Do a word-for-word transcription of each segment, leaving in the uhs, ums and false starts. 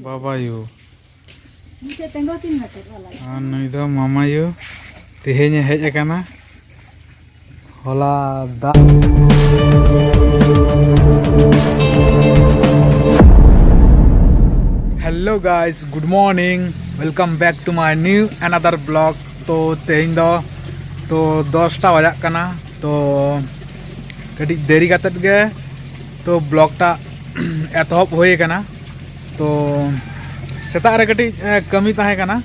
ᱵᱟᱵᱟᱭᱩ᱾ ᱢᱤᱫᱴᱮᱡ ᱛᱮᱸᱜᱚ ᱠᱤᱱ ᱢᱮᱥᱮ, ᱵᱟᱞᱟ᱾ ᱟᱨ ᱱᱩᱭ ᱫᱚ ᱢᱟᱢᱟᱭᱩ, ᱛᱮᱦᱮᱧ ᱮ ᱦᱮᱡ ᱟᱠᱟᱱᱟ᱾ ᱦᱚᱞᱟ ᱫᱟᱜ᱾ Hello guys, good morning, welcome back to my new another vlog. ᱛᱚ ᱛᱮᱦᱮᱧ ᱫᱚ ᱛᱚ ᱫᱚᱥᱴᱟ ᱵᱟᱡᱟᱜ ᱠᱟᱱᱟ᱾ ᱛᱚ ᱠᱟᱹᱴᱤᱡ ᱫᱮᱨᱤ ᱠᱟᱛᱮᱫ ᱜᱮ ᱛᱚ ᱵᱞᱚᱜ ᱴᱟᱜ ᱮᱛᱚᱦᱚᱵ ᱦᱩᱭ ᱟᱠᱟᱱᱟ᱾ ᱛᱚ ᱥᱮᱛᱟᱜ ᱨᱮ ᱠᱟᱹᱴᱤᱡ ᱮ, ᱠᱟᱹᱢᱤ ᱛᱟᱦᱮᱸ ᱠᱟᱱᱟ,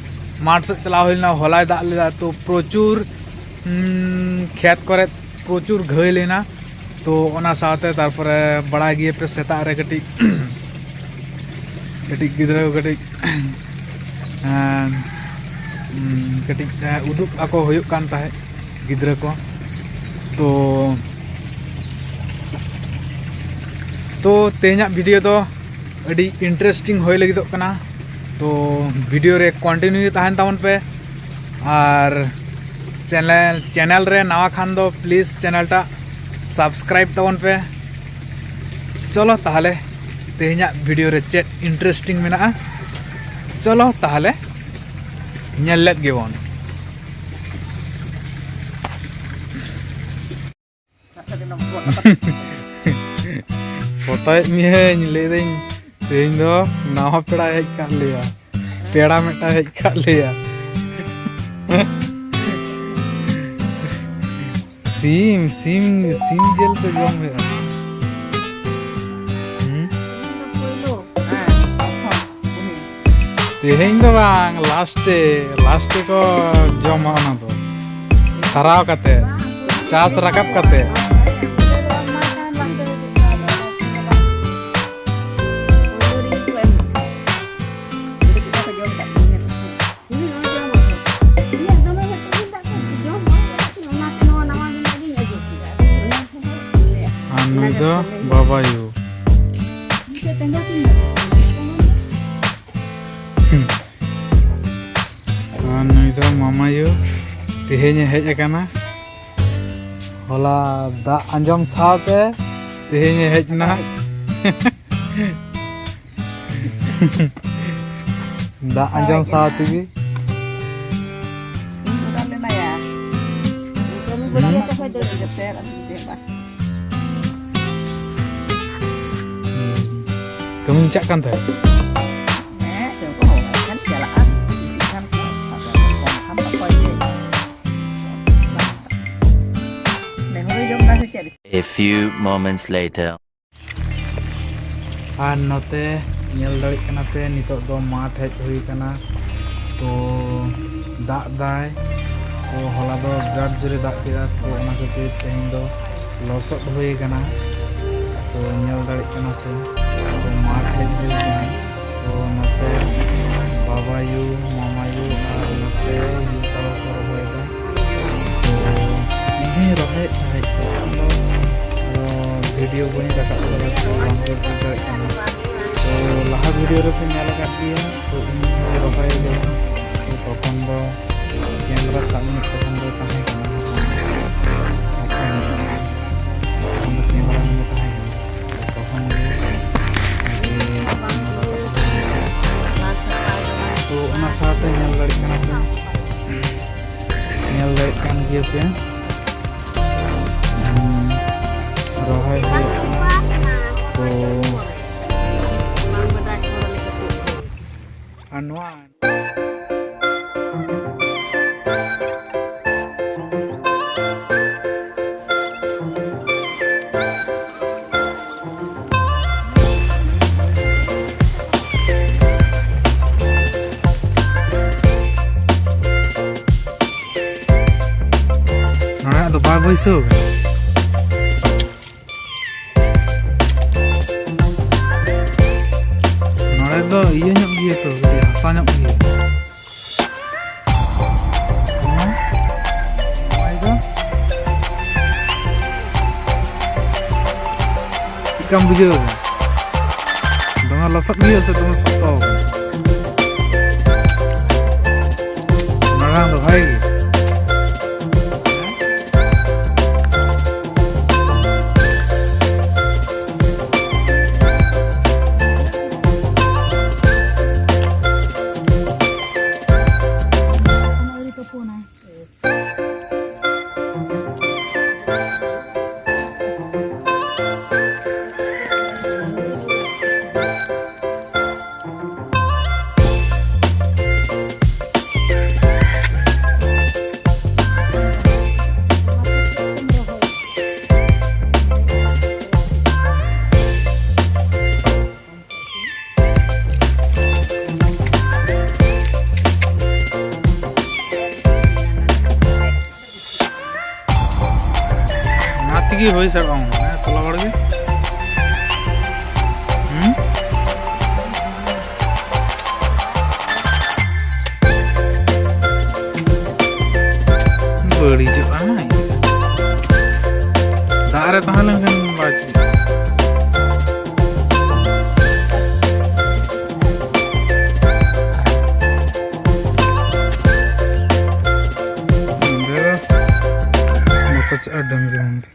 ᱢᱟᱴᱷ ᱥᱮᱫ ᱪᱟᱞᱟᱣ ᱦᱩᱭ ᱞᱮᱱᱟ᱾ ᱦᱚᱞᱟᱭ ᱫᱟᱜ ᱞᱮᱫᱟ, ᱛᱚ ᱯᱨᱚᱪᱩᱨ ᱩᱸ, ᱠᱷᱮᱛ ᱠᱚᱨᱮ ᱯᱨᱚᱪᱩᱨ ᱜᱷᱟᱹᱭ ᱞᱮᱱᱟ᱾ ᱛᱚ ᱚᱱᱟ ᱥᱟᱶᱛᱮ ᱛᱟᱨᱯᱚᱨᱮ ᱵᱟᱲᱟᱭ ᱜᱮᱭᱟᱯᱮ ᱥᱮᱛᱟᱜ ᱨᱮ ᱠᱟᱹᱴᱤᱡ ᱠᱟᱹᱴᱤᱡ ᱜᱤᱫᱽᱨᱟᱹ ᱠᱚ ᱠᱟᱹᱴᱤᱡ ᱮᱸ, ᱩᱸ, ᱠᱟᱹᱴᱤᱡ ᱮᱸ, ᱩᱫᱩᱜ ᱟᱠᱚ ᱦᱩᱭᱩᱜ ᱠᱟᱱ ᱛᱟᱦᱮᱸᱫ ᱜᱤᱫᱽᱨᱟᱹ ᱠᱚ᱾ ᱛᱚ ᱛᱚ ᱛᱮᱦᱮᱧᱟᱜ ᱵᱷᱤᱰᱤᱭᱳ ᱫᱚ ᱟᱹᱰᱤ ᱤᱱᱴᱟᱨᱮᱥᱴᱤᱝ ᱦᱩᱭ ᱞᱟᱹᱜᱤᱫᱚᱜ ᱠᱟᱱᱟ᱾ ᱛᱚ ᱵᱷᱤᱰᱤᱭᱳ ᱨᱮ ᱠᱚᱱᱴᱤᱱᱤᱭᱩ ᱛᱟᱦᱮᱱ ᱛᱟᱵᱚᱱ ᱯᱮ, ᱟᱨ ᱪᱮᱱᱮᱞ ᱪᱮᱱᱮᱞ ᱨᱮ ᱱᱟᱣᱟ ᱠᱷᱟᱱ ᱫᱚ ᱯᱞᱤᱡᱽ ᱪᱮᱱᱮᱞ ᱴᱟᱜ ᱥᱟᱵᱥᱠᱨᱟᱭᱤᱵ ᱛᱟᱵᱚᱱ ᱯᱮ᱾ ᱪᱚᱞᱚ ᱛᱟᱦᱚᱞᱮ ᱛᱮᱦᱮᱧᱟᱜ ᱵᱷᱤᱰᱤᱭᱳ ᱨᱮ ᱪᱮᱫ ᱤᱱᱴᱟᱨᱮᱥᱴᱤᱝ ᱢᱮᱱᱟᱜᱼᱟ, ᱪᱚᱞᱚ ᱛᱟᱦᱚᱞᱮ ᱧᱮᱞ ᱞᱮᱫ ᱜᱮᱵᱚᱱ᱾ ᱯᱷᱳᱴᱳᱭᱮᱫ ᱢᱤᱭᱟᱹᱧ, ᱞᱟᱹᱭᱫᱟᱹᱧ ᱛᱮᱦᱮᱧ ᱫᱚ ᱱᱟᱣᱟ ᱯᱮᱲᱟᱭ ᱦᱮᱡ ᱠᱟᱜ ᱞᱮᱭᱟ, ᱯᱮᱲᱟ ᱢᱤᱫᱴᱟᱝ ᱦᱮᱡ ᱠᱟᱜ ᱞᱮᱭᱟ᱾ ᱥᱤᱢ ᱥᱤᱢ ᱥᱤᱢ ᱡᱤᱞ ᱠᱚ ᱡᱚᱢ ᱦᱩᱭᱩᱜᱼᱟ᱾ ᱦᱩᱸ? ᱛᱮᱦᱮᱧ ᱫᱚ ᱵᱟᱝ, ᱞᱟᱥᱴᱮ, ᱞᱟᱥᱴᱮ ᱠᱚ ᱡᱚᱢᱟ ᱚᱱᱟ ᱫᱚ᱾ ᱥᱟᱨᱟᱣ ᱠᱟᱛᱮ, ᱪᱟᱥ ᱨᱟᱠᱟᱵ ᱠᱟᱛᱮ᱾ ᱟᱨ ᱱᱩᱭ ᱫᱚ ᱵᱟᱵᱟᱭᱩ᱾ ᱟᱨ ᱱᱩᱭ ᱫᱚ ᱢᱟᱢᱟᱭᱩ, ᱛᱮᱦᱮᱧ ᱮ ᱦᱮᱡ ᱟᱠᱟᱱᱟ᱾ ᱦᱚᱞᱟ ᱫᱟᱜ ᱟᱸᱡᱚᱢ ᱥᱟᱶᱛᱮ ᱛᱮᱦᱮᱧ ᱮ ᱦᱮᱡ ᱮᱱᱟ᱾ ᱫᱟᱜ ᱟᱸᱡᱚᱢ ᱥᱟᱶ ᱛᱮᱜᱮ᱾ ᱤᱧ ᱚᱰᱟᱨ ᱞᱮᱱᱟᱭᱟ᱾ ᱠᱟᱹᱢᱤ ᱵᱟᱲᱟ ᱦᱩᱸ᱾ ᱞᱮᱠᱟ ᱠᱷᱟᱡ ᱫᱚ ᱟᱹᱰᱤ ᱡᱚᱛᱮ ᱟᱨ ᱪᱮᱫ ᱵᱟᱝ᱾ ᱦᱩᱸ᱾ ᱠᱟᱹᱢᱤᱢ ᱪᱟᱜ ᱠᱟᱱ ᱛᱟᱦᱮᱸᱫ? ᱦᱮᱸ, ᱪᱚ ᱠᱚ ᱦᱚᱦᱚ ᱠᱷᱟᱱ ᱪᱟᱞᱟᱜᱼᱟ᱾ ᱦᱤᱡᱩᱜ ᱠᱷᱟᱱ ᱠᱚ, ᱟᱫᱚ ᱯᱷᱳᱱ ᱠᱷᱟᱱ ᱵᱟᱠᱚ ᱤᱭᱟᱹᱭᱟ᱾ ᱰᱟᱹᱝᱨᱤ ᱡᱚᱢ ᱫᱟ ᱥᱮ ᱪᱮᱫ? A few moments later. ᱟᱨ ᱱᱚᱛᱮ ᱧᱮᱞ ᱫᱟᱲᱮᱭᱟᱜ ᱠᱟᱱᱟ ᱯᱮ, ᱱᱤᱛᱚᱜ ᱫᱚ ᱢᱟᱴᱷ ᱦᱮᱡ ᱦᱩᱭ ᱠᱟᱱᱟ᱾ ᱛᱚ ᱫᱟᱜ ᱫᱟᱭ, ᱛᱚ ᱦᱚᱞᱟ ᱫᱚ ᱵᱤᱨᱟᱴ ᱡᱳᱨᱮ ᱫᱟᱜ ᱠᱮᱫᱟ, ᱛᱚ ᱚᱱᱟ ᱠᱷᱟᱹᱛᱤᱨ ᱛᱮᱦᱮᱧ ᱫᱚ ᱞᱚᱥᱚᱫ ᱦᱩᱭ ᱠᱟᱱᱟ᱾ ᱛᱚ ᱧᱮᱞ ᱫᱟᱲᱮᱭᱟᱜ ᱠᱟᱱᱟ ᱯᱮ, ᱛᱚ ᱢᱟᱴᱷ ᱦᱮᱡ ᱦᱩᱭ ᱠᱟᱱᱟ᱾ ᱛᱚ ᱱᱚᱛᱮ ᱵᱟᱵᱟᱭᱩ, ᱢᱟᱢᱟᱭᱩ ᱟᱨ ᱱᱚᱛᱮ ᱭᱩ ᱛᱟᱠᱚ ᱠᱚ ᱨᱚᱦᱚᱭᱮᱫᱟ᱾ ᱤᱧ ᱦᱚᱸᱧ ᱨᱚᱦᱚᱭᱮᱫ ᱛᱟᱦᱮᱸᱫ, ᱛᱚᱠᱷᱚᱱ ᱫᱚ, ᱟᱫᱚ ᱵᱷᱤᱰᱤᱭᱳ ᱵᱟᱹᱧ ᱨᱟᱠᱟᱵ ᱠᱟᱫᱟ, ᱛᱚ ᱵᱟᱝ ᱯᱮ ᱵᱩᱡᱽ ᱫᱟᱲᱮᱭᱟᱜ ᱠᱟᱱᱟ᱾ ᱛᱚ ᱞᱟᱦᱟ ᱵᱷᱤᱰᱤᱭᱳ ᱨᱮᱯᱮ ᱧᱮᱞ ᱟᱠᱟᱫ ᱜᱮᱭᱟ, ᱛᱚ ᱤᱧ ᱦᱚᱸᱧ ᱨᱚᱦᱚᱭ ᱞᱮᱫᱟ᱾ ᱛᱚ ᱛᱚᱠᱷᱚᱱ ᱫᱚ ᱠᱮᱢᱮᱨᱟ ᱥᱟᱵ ᱢᱤᱫ ᱛᱚᱠᱷᱚᱱ ᱫᱚ ᱛᱟᱦᱮᱸ ᱠᱟᱱᱟ, ᱛᱚᱠᱷᱚᱱ ᱫᱚ ᱠᱮᱢᱮᱨᱟ ᱢᱮᱱ ᱛᱟᱦᱮᱸ ᱠᱟᱱᱟ᱾ ᱛᱚ ᱛᱚᱠᱷᱚᱱ ᱜᱮ ᱟᱨᱠᱤ ᱛᱚ ᱚᱱᱟ ᱥᱟᱶᱛᱮ ᱧᱮᱞ ᱫᱟᱲᱮᱭᱟᱜ ᱠᱟᱱᱟ ᱯᱮ᱾ ᱧᱮᱞ ᱫᱟᱲᱮᱭᱟᱜ ᱠᱟᱱ ᱜᱮᱭᱟ ᱯᱮ, ᱩᱸ, ᱨᱚᱦᱚᱭ ᱦᱩᱭᱩᱜ ᱠᱟᱱᱟ᱾ ᱛᱚ, ᱟᱨ ᱱᱚᱣᱟ ᱱᱚᱣᱟ ᱫᱚ ᱵᱟᱭ ᱵᱟᱹᱭᱥᱟᱹᱣ ᱠᱟᱱᱟ᱾ ᱱᱚᱰᱮ ᱫᱚ ᱤᱭᱟᱹ ᱧᱚᱜ ᱜᱮᱭᱟ ᱛᱚ, ᱠᱟᱹᱴᱤᱡ ᱦᱟᱥᱟ ᱧᱚᱜ ᱜᱮᱭᱟ᱾ ᱦᱮᱸ? ᱱᱚᱜᱼᱚᱭ ᱫᱚ ᱪᱮᱫᱠᱟᱢ ᱵᱩᱡᱷᱟᱹᱣ ᱮᱫᱟ? ᱫᱚᱢᱮ ᱞᱚᱥᱚᱫ ᱜᱮᱭᱟ ᱥᱮ ᱫᱚᱢᱮ ᱥᱚᱠᱛᱚ ᱟᱠᱟᱱᱟ? ᱢᱟᱲᱟᱝ ᱫᱚ ᱵᱷᱟᱜᱮ ᱜᱮ᱾ ᱦᱩᱭ ᱥᱟᱲᱚᱜᱼᱟ ᱚᱱᱟ ᱛᱚᱞᱟ ᱵᱟᱲᱜᱮ᱾ ᱦᱩᱸ? ᱵᱟᱹᱲᱤᱡᱚᱜᱼᱟ᱾ ᱫᱟᱜ ᱨᱮ ᱛᱟᱦᱮᱸ ᱞᱮᱱᱠᱷᱟᱱ ᱵᱟᱭ ᱪᱤᱠᱟᱹᱜᱼᱟ᱾ ᱱᱚᱰᱮ ᱫᱚ ᱵᱟᱠᱚ ᱪᱟᱜᱼᱟ ᱰᱟᱹᱝᱨᱤ ᱢᱟᱹᱝᱜᱽᱨᱤ᱾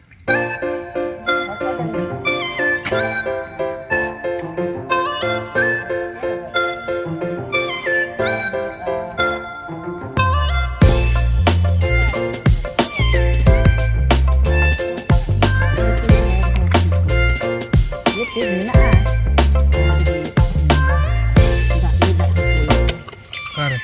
ᱚᱠᱟᱨᱮ?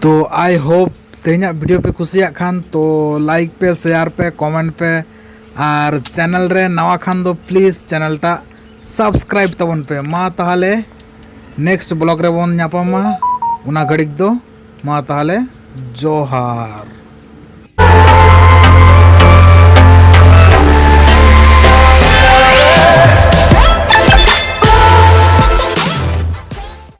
ᱛᱚ, I hope ᱛᱮᱦᱮᱧᱟᱜ video ᱯᱮ ᱠᱩᱥᱤᱭᱟᱜ ᱠᱷᱟᱱ, ᱛᱚ, like ᱯᱮ, share ᱯᱮ, comment ᱯᱮ, ᱟᱨ channel ᱨᱮ ᱱᱟᱣᱟ ᱠᱷᱟᱱ ᱫᱚ please channel ᱴᱟᱜ subscribe ᱛᱟᱵᱚᱱ ᱯᱮ᱾ ᱢᱟ ᱛᱟᱦᱚᱞᱮ next vlog ᱨᱮᱵᱚᱱ ᱧᱟᱯᱟᱢᱟ, ᱚᱱᱟ ᱜᱷᱟᱹᱲᱤᱡ ᱫᱚ ᱢᱟ ᱛᱟᱦᱚᱞᱮ ᱡᱚᱦᱟᱨ᱾